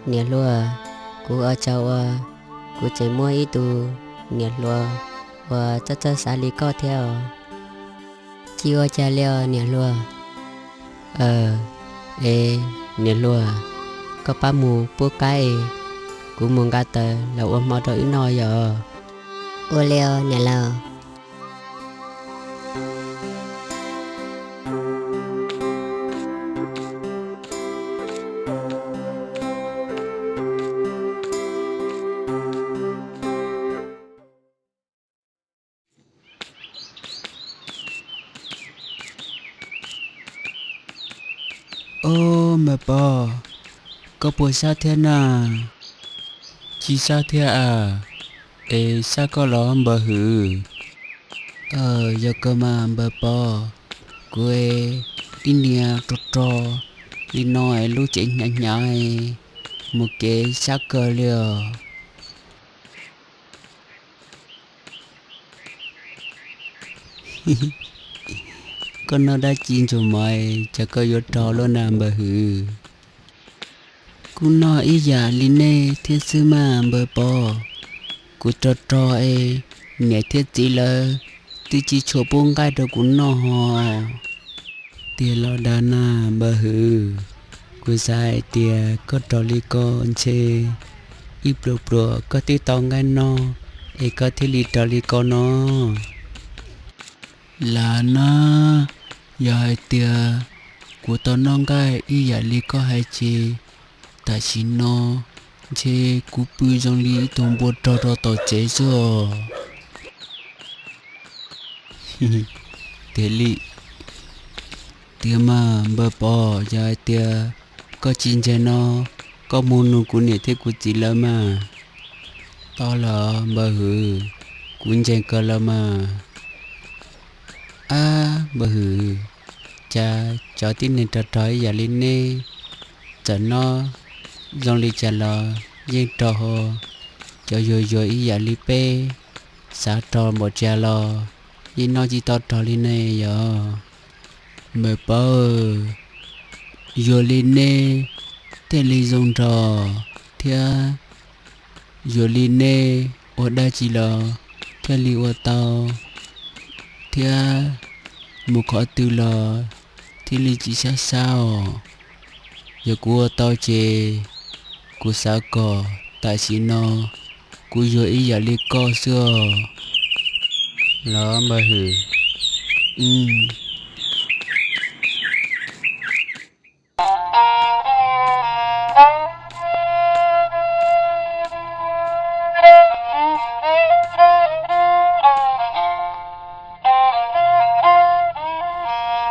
Niam hluas, kuv ua tsaug uas kuv tseem muaj ib tug niam hluas uas txawj txawj xav li koj thiab os. Tsis ua cas li os niam hluas. Es niam hluas, koj pab mus pub qaib es kuv mus nqa taws los ua hmo rau wb noj yom. Ua li os niam laus. Ob, npawg Pov, koj puas sab thiab na? Tsis sab thiab a. Es sab koj los npawg Hwm? Yog kawg mas npawg Pov, kuv ib niag rog rog li no es lub cev hnyav hnyav, mus kev sab kawg li os. Koj noj dab tsi ntsuag mov es cas koj yuav rog luaj na npawg Hwm? Kuv noj ib yam li nej thiab xwb mas npawg Pov. Kuv rog rog es niam thiab txiv lawv twb tsis tshua pub nqaij rau kuv noj hos. Tiag los dag na npawg Hwm, kuv xav hais tias koj rog li ko ntshe ib pluag pluag koj twb tau nqaij noj es koj thiaj li rog li ko no. Lam na, yog hais tias kuv tau noj nqaij ib yam li koj hais ces tam sim no ntshe kuv pw zoo li ib tug npua rog rau tom tsev xwb os. Tiag li. Tiag mas npawg Pov, yog hais tias koj tsis ntseeg no, koj mus nug kuv niam thiab kuv txiv lawv mas. Tau lawm npawg Hwm, kuv ntseeg kawg lawm mas. Ab npawg Hwm, cas cov tib neeg rog rog ib yam li nej, txawm noj zoo li cas los yeej rog ho, cov yuag yuag ib yam li peb, xav rog npaum cas los yeej noj tsis tau rog li ne yog. Npawg Pov, yuag li nej thiaj li zoo nrog thiab, yuag li nej ua dab tsi los thiaj li ua tau, thiab mus qhov twg los thiaj li tsis sab sab os. Yog kuv ua tau ces kuv xav kom tam sim no kuv yuag ib yam li koj xwb os. Los npawg Hwm.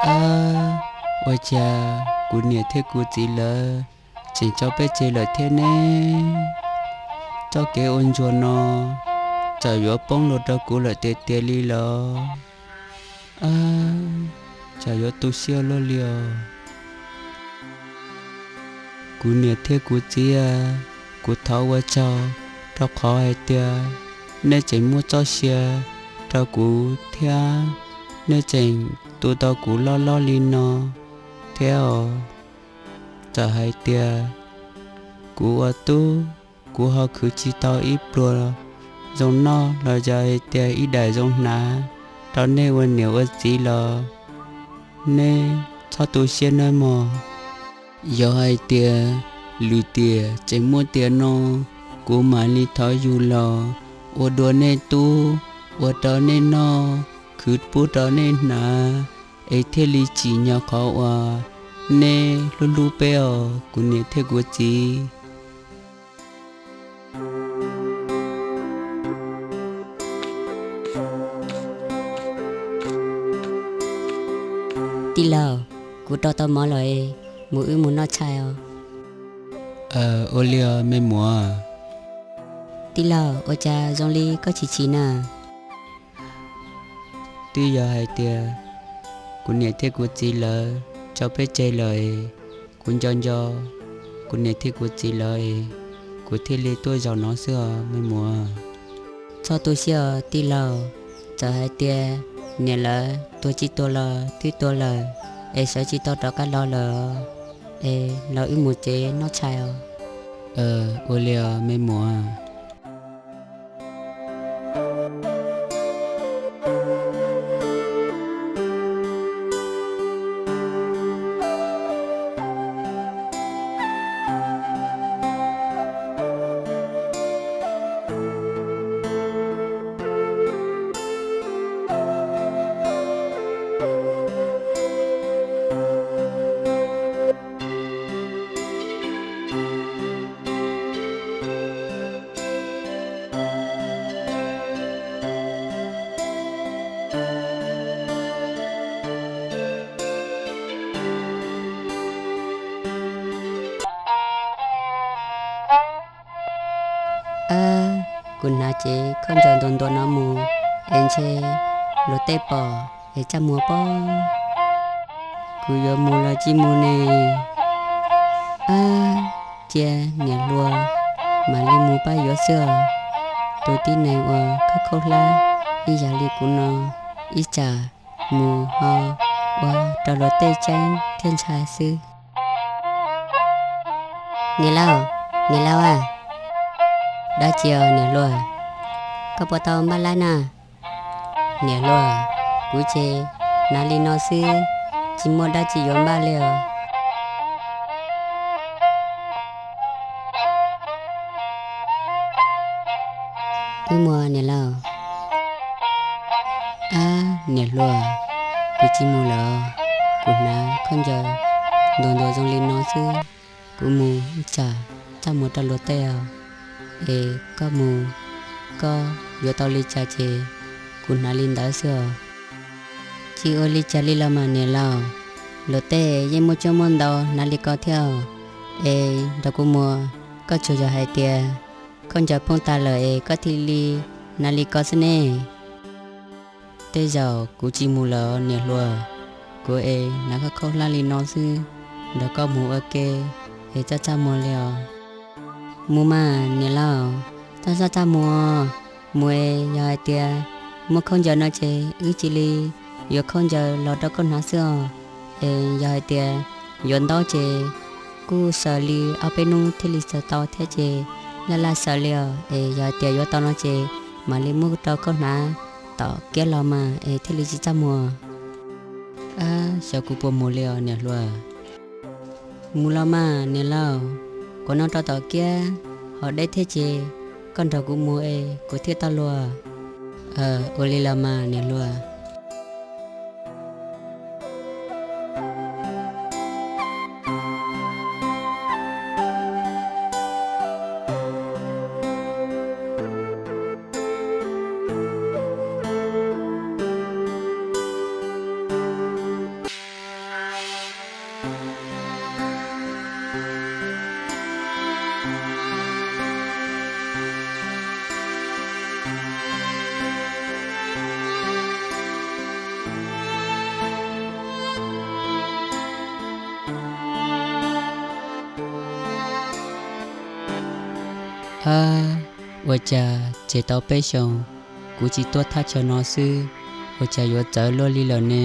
Ab, ua cas kuv niam thiab kuv txiv lawv tseem tso peb tseg lawm thiab ne? Txoj kev ua ntsuag no txawm yuav poob los rau kuv lawm tiag tiag li los? Ab, tsam yuav tu siab luaj li os. Kuv niam thiab kuv txiv, kuv thov ua tsaug rau qhov hais tias nej tseem muaj txoj sia rau kuv thiab nej tseem tu tau kuv loj loj li no thiab os. Txawm hais tias kuv ua tub, kuv ho khwv tsis tau ib pluag zoo noj los yog hais tias ib daim zoo hnav rau nej ua niam ua txiv los nej txhob tu siab nawb mog. Yog hais tias lwm tiam tseem muaj tiam no, kuv mam li thov yus los ua dua nej tub, ua rau nej noj, khwv pub rau nej hnav, es thiaj li tsim nyog qhov uas nej hlub hlub peb os kuv niam thiab kuv txiv. Tij laug, kuv rau tau mov lawm, mus wb mus noj tshais os. Ua li os me muam. Tij laug, ua cas zoo li koj chim chim na? Twb yog hais tias kuv niam thiab kuv txiv lawv tso peb tseg lawm, kuv nco nco kuv niam thiab kuv txiv lawv, kuv thiaj li tuaj zaum no xwb os me muam. Txhob tu siab os tij laug, txawm hais tias niam lawv tuag tsis tuag los twb tuag lawm, es sawv tsis tau rov qab los lawm, es los wb mus tsev noj tshais os. Ua li os me muam. Kuv hnav cev khaub ncaws ntuag ntuag no mus es ntshe luag tej pom es txaj muag pob. Kuv yuav mus los tsis mus ne? Ab, cia niam hluas mam li mus pab yuav xwb os. Tus tib neeg uas khaub khaub hlab ib yam li kuv no, ib tsam mus ho ua rau luag tej ceeb thiab ntshai xwb. Niam laus, niam laus a. Dab tsi os niam hluas? Koj puas tau npaj laib na? Niam hluas, kuv ces hnav li no xwb, tsis muaj dab tsi yuav npaj li os. Wb mus niam laus. Ab niam hluas, kuv tsis mus lawm, kuv hnav khaub ncaws ntuag ntuag zoo li no xwb, kuv mus ib tsam txaj muag rau luag tej os. Es koj mus, koj yuav tau li cas ces kuv hnav li ntawd xwb os. Tsis ua li cas li los mas niam laus, luag tej yeej muaj cuab muaj ntau hnav li ko thiab. Es nrog kuv mus, koj tsuas yog hais tias khaub ncaws poob tas lawm es koj thiaj li hnav li ko xwb ne. Tej zaum kuv tsis mus lawm niam hluas, kuv es hnav khaub khaub hlab li no xwb, nrog koj mus ua ke es txaj txaj muag li os. Mus mas niam laus, txaj txaj txaj muag, mus es yog hais tias muaj khaub ncaws no ces wb cia li yuav khaub ncaws los rau koj hnav xwb os. Es yog hais tias yuav ntaub ces kuj xaws li ob peb hnub thiaj li xaws tau thiab ces laj laj xaws li os. Es yog hais tias yuav tau no ces mam li muab rau koj hnav tom kiab los mas es thiaj li tsis txaj muag. Ab, xyov kuv puas mus li os niam hluas. Mus los mas niam laus, kuv no rau tom kiab ho deb thiab ces koj nrog kuv mus es kuv thiaj tau luag. Ua li los mas niam hluas. Ab, ua cas tseg tau peb xyoos kuv tsis tuaj thaj chaw no xwb, ua cas yuav txawv luaj li lawm ne?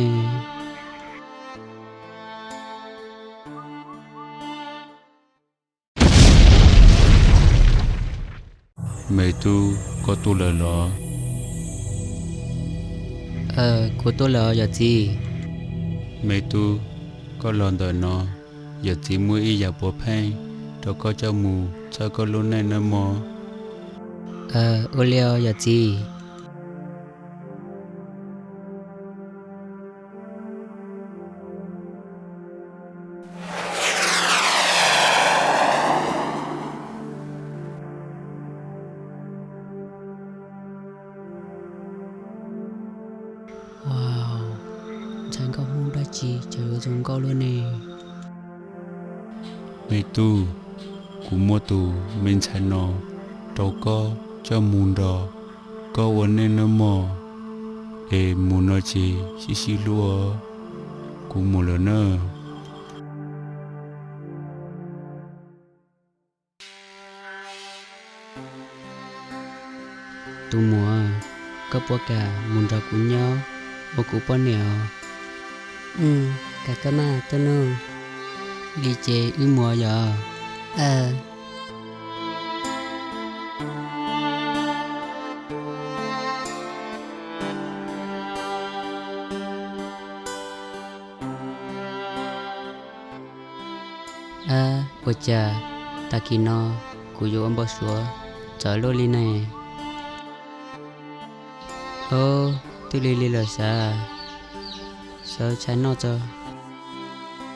Me tub, koj tuaj lawm los? Kuv tuaj lawm yawm txiv. Me tub, koj los ntawm no, yawm txiv muaj ib yam puav pheej rau koj coj mus txhawb koj lub neej nawb mog. Ua li os yawm txiv. Ua, ntshai nkauj Hmoob dab tsi cas yuav zoo nkauj luaj ne? Me tub, kuv muab tus me ntxhais no rau koj coj mus nrog koj ua neej nawb mog. Es mus no ces sib sib hlub os. Kuv mus lawm nawb. Tus muam, koj puas kam mus nrog kuv nyob ua kuv poj niam os? Kam kawg mas tus nus. Li ces wb mus yom. Aw. Ab, ua cas tag kis no kuv yuav ua npau suav txawv luaj li ne? Ob, twb lig lig lawm xav, sawv tshais noj tso.